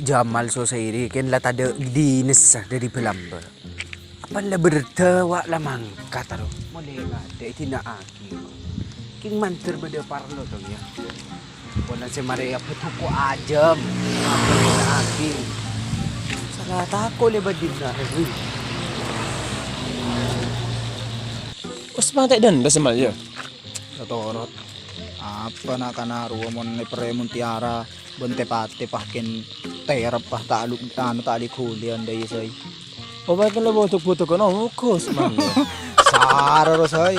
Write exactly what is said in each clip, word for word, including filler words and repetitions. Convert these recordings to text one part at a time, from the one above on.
Jamal so Sairi kèng la tadâ' dinessa dâri bâlâmbâ. Apa la berdâ wa' la mangkat aro. Molè ngadâ' èdina'aghi. Kèng mandhâr bâdâ parlo, Tong, ya. Polana sè marè apa toko ajâm. Apa èdina'aghi. Sala tako' lè bâdina. Wis mate dendha sè mal, ya. Satorot. Apa na'-kana' rowa mon èperè Mutiara, bân tè-patè pahkèn terep pah ta' lu-, anu ta' li-ghuli andâi, Soy. Oh, pahkèn lo buduk-buduk kono, mugus, Mang. Sara ro, Soy.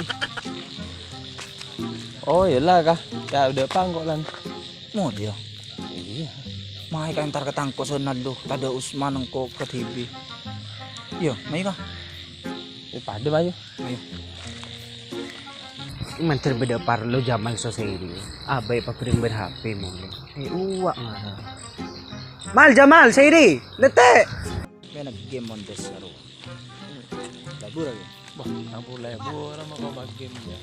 Oh, iyâlah, Kah. Ya, udah pangko, lan. Mon, ya. Iyâ. Mayu ka entar ka tangko sennal, duh. Tadâ' Usman engko' kadhibi'. Yo, mayu ka. Eh, padâ, mayu. Ayo. Mandhâr bâdâ parlo Jamal so Sairi. Abâ' èpabhâreng bân H P molè. Eh, uwa' ngara. Mal, Jamal, Sairi, lètè'. Mèna game mon dâsar. Labur aja. Wah, ampon labur ama kok game ya.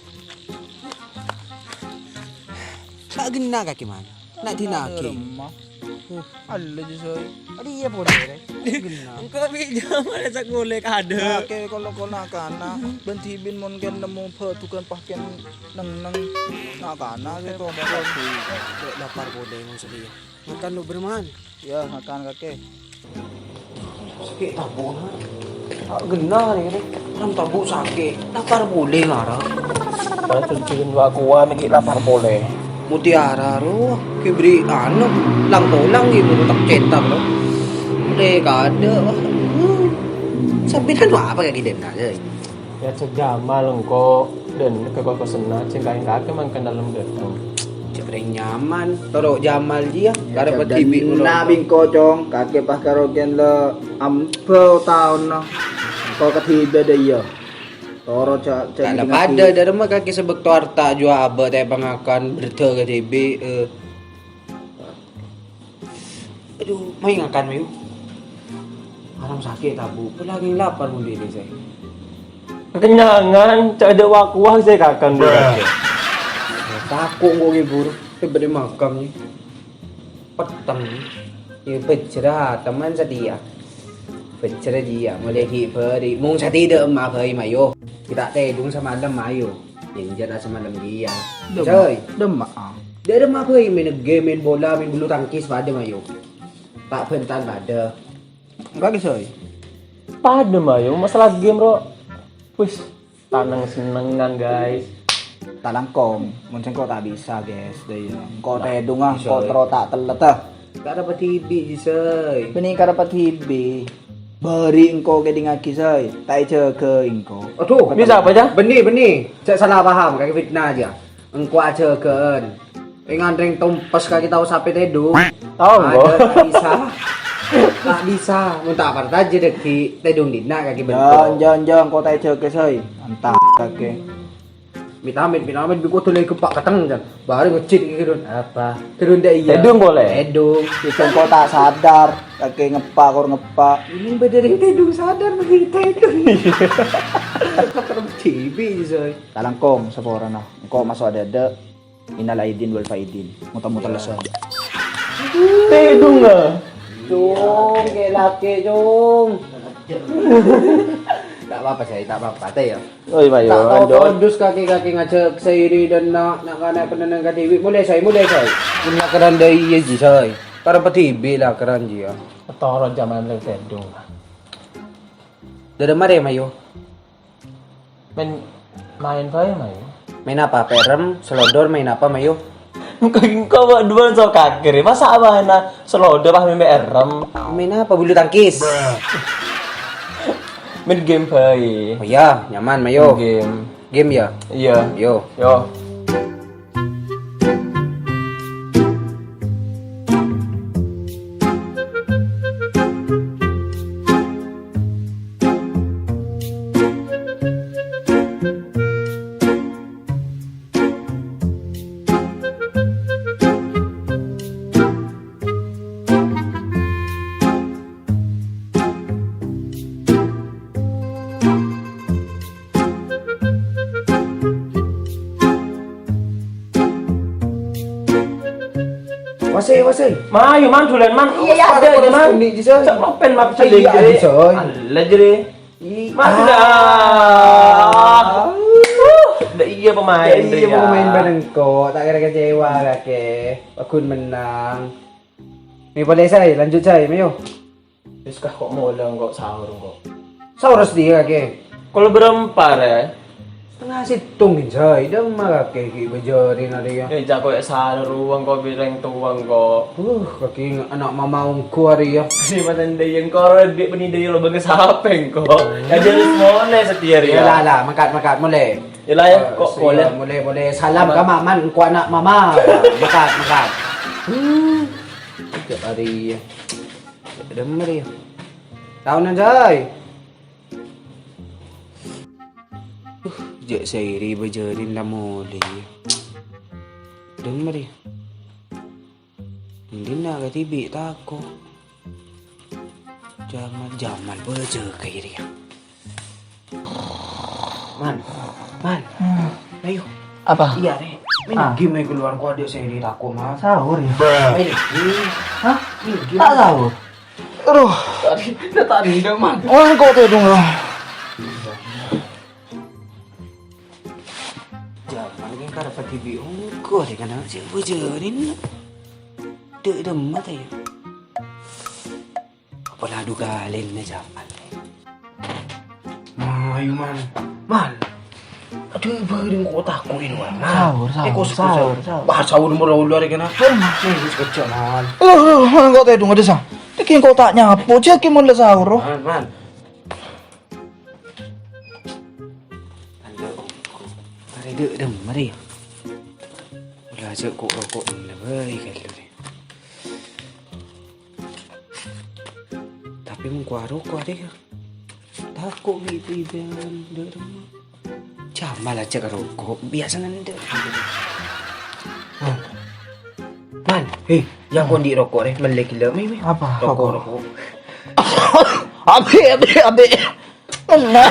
Ta' ghenna kakè, Man. Na' dina'aghi. Remma. Alla jâ, Soy. Adi iyâ polè, rè. Ghenna. Engko' bi' Jamal sakolè kadâ'. Kakè kolo-kolo na'-kana'. Bân dhibi' mon kèng nemmo bâdhughân pahkèn neng-neng. Na'-kana' sè toko. Dek lapar polè mon sè iyâ. Makan lu, Ber, Man. Ya, makan, kakè. Sakè' tabu', ha? Ta' ghenna nèka, rè. Ram tabu' sakè'. Lapar polè, ngara. Padahal cun-cun wa' kowa mèkè' lapar polè. Mutiara, ro. Kibri, anu, lang-kolang, ibu, tak cetak, ro. Lè, kadâ', wah. Hmm. Sampèyan apa kaki dènna, jâ? Ya, cè' Jamal engko', dan ke kos-kosanna, cè' kaen kakè mangkana lem dâteng. Cè' rèng nyaman, toro' Jamal jiyâ, karep dhibi' na' bingko, Cong, kakè pas karo kèn la amba taonna. Engko' kadhibi' dâ' iyâ. Toro' ca-, ca-, Kala padâ, dâremma kakè sè bâkto arta jua abâ' ta' èpangakan, berdâ kadhibi', eh. Aduh, mayu ngakan, mayu. Arang sakè' tabu', polè lagi lapar mon dini, Say. Kakenyangan, ca'na wa'-kowa sè kakan. Tako' engko' ngibur, tiba-tiba makan ni. Peteng. Ya, bejra, teman setia. Bejra jiyâ, mulai hi bari. Mung satidâ' emma bhâi, mayu. Kita tèdung samalem, mayu. Enjâ' la samalem jiyâ. Dem-, Coy. Dem-, ah. Dâ' remma bhâi main game, main bola, main bulu tangkis padâ, mayu. Ta' bântal padâ. Enggak, Soy. Padâ, mayu. Masalah game, ro. Wis, tanang-senengan, guys. Ta' langkong. Mon sèngko' ta' bisa, guys. Dâ' iyâ. Engko' tèdung, ah. Engko' terro ta' tellet, ah. Karep dhibi', Soy. Bânnè karep dhibi'. Bâri' engko' kèdingngaghi, Soy. Ta' èjâgâ engko'. Aduh. Bisa apa, Cah? Bânnè, bânnè. Jhâ' salah paham, kakè fitnah jiyâ. Engko' ajâgâ'ân. Èngan rèng tompes kakè tao sapè tèdung. Tao, engko'. Adâ', ta' bisa. Ta' bisa. Mon ta' partajâ dâggi' tèdung dinna' kakè bendhuk. Jân, jân, jân, engko' ta' èjâgâ, Soy. Mantap, kakè. Mit-amit, mit-amit, bi' kodhu lagi gempa' keteng, Jan. Baru ngejit iki, Dun. Apa? Terus ndak iya? Tedung boleh? Tedung. Itu engko' tak sadar, kakè ngepa', kor ngepa'. Ini bener yang tedung sadar, bener tedung. Terus cibi, Soy. Talangkong, saporana. Engko' maso' ada-ada. Innal aidin wal faidin. Muter-muter lesan. Tedung, ah. Cung, kayak laki, Cung. Tak apa-apa, Say, tak apa-apa, teh, ya. Oi, mayo, Tak tahu anjol. Todus kaki-kaki ngajak Sairi dan nak, nak kana penenang ka Dewi. Mulai, Say, mulai, Say. Punya keran dari iya, Ji, Say. Karena pedibi lah keran, Ji, ya. Ketoro zaman lagi tedung. Dari mana, Mayo? Main, main bae, Mayo. Main apa? Perem, selodor, main apa, Mayo? Engko', engko' bâ' duwân so kakè rè. Masa' apa na selodor pas main perem? Main apa? Bulu tangkis? Main game bae. Oh iya, nyaman, Mayo. Game. Game ya? Iya. Yo. Yo. Sè, wa, sè. Mayu, Man, dhulân, Man. Iyâ, iyâ, Pas adâ, pare Man. Sè, Mak, Iyâ, Jisay. Mak, Iyâ, Jisay. Alah, jârèya. Ih, Mas, ah. Udah. Uh, udah iya pemain, Iyâ, udah iya. Pemain bareng kok. Tak kira kecewa, kakè. Bagus menang. Nih, boleh, Say. Lanjut, Say. Mayu. Wis kah, kok molè kok sahur kok. Sahur sedih, kakè. Kol bârâmpa, rè? Setengah sèttong, Jay. Dâmma, kakè, ghi' bâjâri narèya. Eh, cako' ya sahur ruwang kok, bireng tuwang kok. Uh, kakè, ana' mama ongghu arèya. Di mata ndayeng koro, di' bânnè ndayeng lo bângsa sapèng kok. Ya, jadi molè setiap hari, ya. Ya, lah, lah, mangkat, mangkat, molè. Ya, lah, ya, Eh, kok siap, molè. Molè, molè. Salam ka maman, engko' ana' mama. Mangkat, mangkat. Hmm. Setiap hari, ya. Dâmma, ya. Taon, Jay. Uh, jâ' Sairi bâjâri la molè. Dâmma, yâ. Andi' na' kadhibi' tako'. Jamal, Jamal bâjâ ka iri, yâ. Man, Man, ayo. Apa? Iyâ, rè. Main game ayo keluar, kok adâ' Sairi tako', Man. Sahur, yâ? Main game. Hah? Main game. Ta' sahur. Aduh. Tadi, tadi ndak, Man. Wah, kok tèdung, loh. Jaman kan karep kadhibi' ongghu, arè kana' sè bâjârin. Dâ' dâmma ta' iyâ? Apa la du kalèna Jamal? Ayo, Man. Man. Aduh, bâreng kok tako' ini, Man. Sahur, sahur, Eh, kok sahur, sahur. Wah, sahur nomor dua hari kena. Sahur, Man. Nih, wis kejap, Man. Loh, loh, Man, kok tèdung adâ, sa? Iki kok ta' nyapo, jâ' ki mon la sahur, loh. Man, Man. Tandhâ ongghu. Arè dâ' dâmma, rè. Ola jâ' ko'-roko' la bhâi ghâllu, rè. Tapè mon ko' aroko', arè, yâ. Tako' bi' bidân, dâ' dâmma. Jamal ajâk aroko', biyasa ngendher. Man. Man, hei, yâ, ko' andi' roko', rè, mellè ghellâ', mi, mi. Apa? Roko', roko'. Abè', abè', abè'. Nah.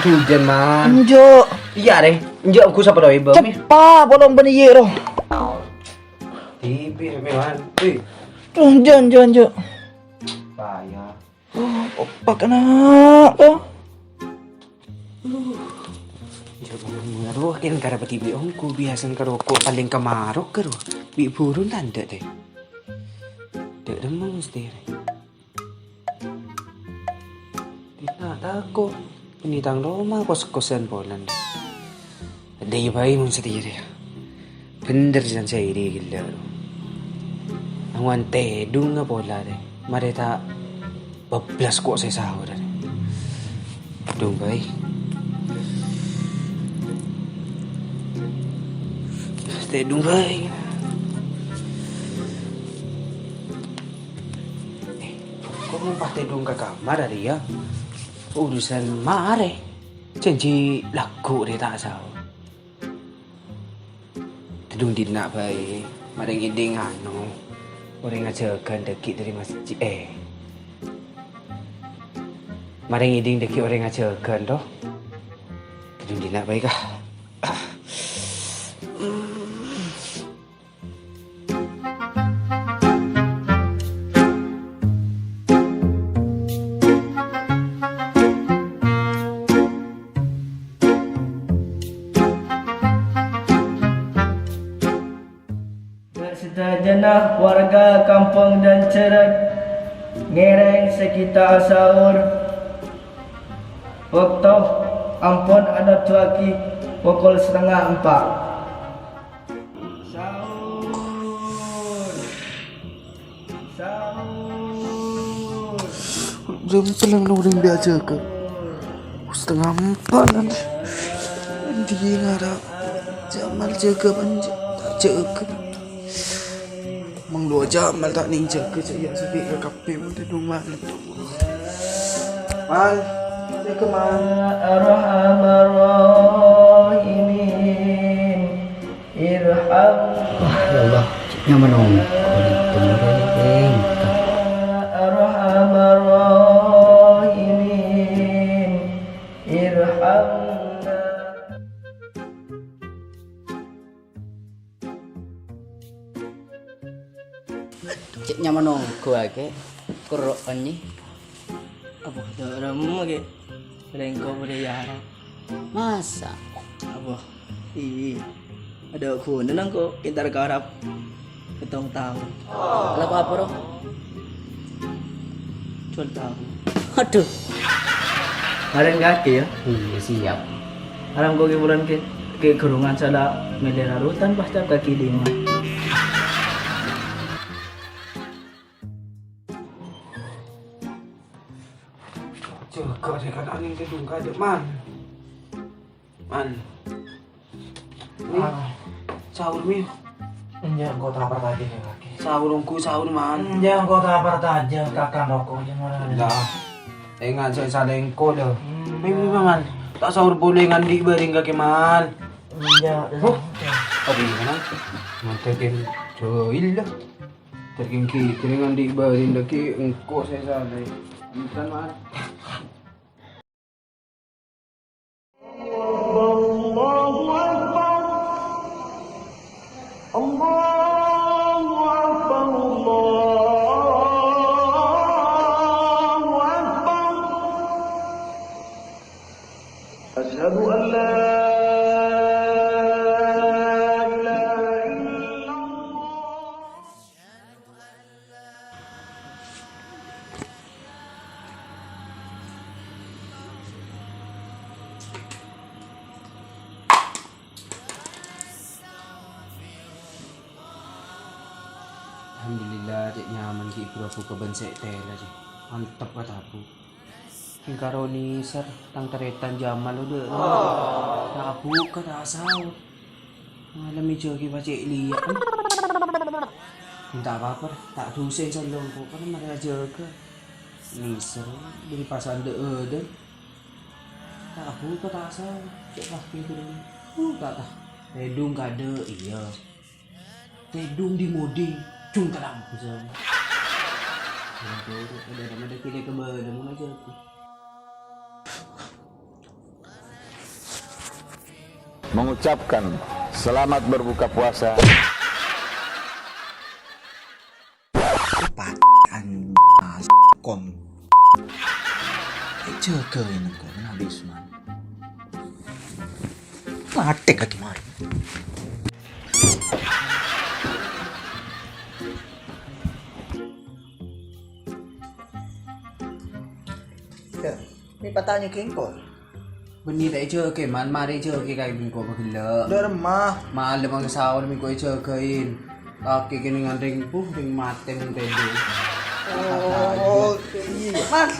Hujan, Man. Enjâ'. Iyâ, rè. Enjâ' ongghu sapa rowa, Bang? Ceppa, polong bânnè iyâ, ro. Tipi, rè, Man. Hei. Enjâ', enjâ', enjâ'. Payah. Oh, opak anak, oh. Enjâ' ngaruh, kèn karep kadhibi' ongghu, biyasa karoko' palèng kamarok, karo. Bi' burun tandhâ, tè. Dâ' dâmma mesthè, rè. Dinna' tako'. Bânnè tang roma kos-kosan polana. Dâ' iyâ bhâi mon satèya, yâ. Bhender jân Sairi ghellâ'. Angowan tèdungnga pola, rè. Marè ta' bâblas ko' sè sahur, rè. Tèdung bhâi. Tèdung bhâi. Eh, kok mon pas tèdung ka kamar, arèya? Urusan marè. Jhânjhi lagghu' rè ta' sahur. Tèdung dinna' bhâi. Marè ngèdhing anu. Orèng ajâgân dâggi' dâri masjid. Eh. Marè ngèdhing dâggi' orèng ajâgân, to. Tèdung dinna' bhâi, kah. Sadhâjâna warga kampong Dancerrek ngèrèng sè ghi' ta' asaor. Bâkto ampon anodhuwâghi pokol satengnga empa'. Sahur. Sahur. Jam telung nang ring biasa ke. Setengah empat nanti. Dia ngarap. Jamal jâgâ panjang. Tak jâgâ. Mang dua jam mal tak ning jâgâ, cak ya sepi ka kape, mun tèdung mal. Mal, assalamualaikum, Mal. Arhamar Rahimin, irham. Wah, ya Allah, ceknya menunggu. Arhamar Rahimin, irhamna. Menunggu ake, kuro' ennye. Apa, dâ' remma, Kè? Lengko' padâ ya, Arab. Masa? Apa? Iyâ. Adâ' ghuna nangko' entar ka Arab. Petong taon. Kenapa apa, Bro? Jual tahu. Aduh. Karen kaki ya? Iya, siap. Alam koki bulan ke, ke gerungan salah milih larutan pas cap kaki lima. Jaga deh kan angin gedung kaja man. Man. Ni. Ah. Sahur mi. Enjâ' engko' ta' partajâ, kakè. Sahur engko' sahur man. Enjâ' engko' ta' partajâ, kakang roko' jâ' marah. Lah. Enga' jâ' salengko' lho. Hmm. Memang man. Ta' sahur polè ngandi' bâreng kakè man. Enjâ'. Huh. Apa ini man? Mantep kan. Joil lah. Terkini kini ngandi' bâreng lagi engko' sè salè. Bukan man. الله أكبر. الله أكبر. الله أكبر. أشهد أن لا إله إلا الله. Alhamdulillah, cè' nyaman ghi' buru abuka bân sè tèla, cè'. Mantep ka tabu. Sè karo nèser, tang tarètan Jamal, udah. Ta' abuka, ta' asaor. Malem èjâgâ pacè' liya'. Enta' apa-apa, ta' dusè sallong kok, kan marè ajâgâ. Nèser, bâri' pas adâ'-adâ'. Ta' abuka, ta' asaor, cè' pake buru. Uh, ta', ta'. Tèdung kadâ', iyâ. Tèdung di muding, jung kalam, bisa. Aduh, ada, ada, ada, kira kebal, ada, mana jatuh. Mengucapkan selamat berbuka puasa. Patan mas kon. Jagain engko' habis man. Mati lagi mari. Ya, ini patanya kengkol. Bânnè ta' èjâgâ, man, marè èjâgâ kaè bengko pagellâ'. Dâ' remma. Malem angsaor bengko èjâgâin. Kakè kènè ngandeng, buh, ding matè mon tèdung. Oh, iyâ, iyâ. Man,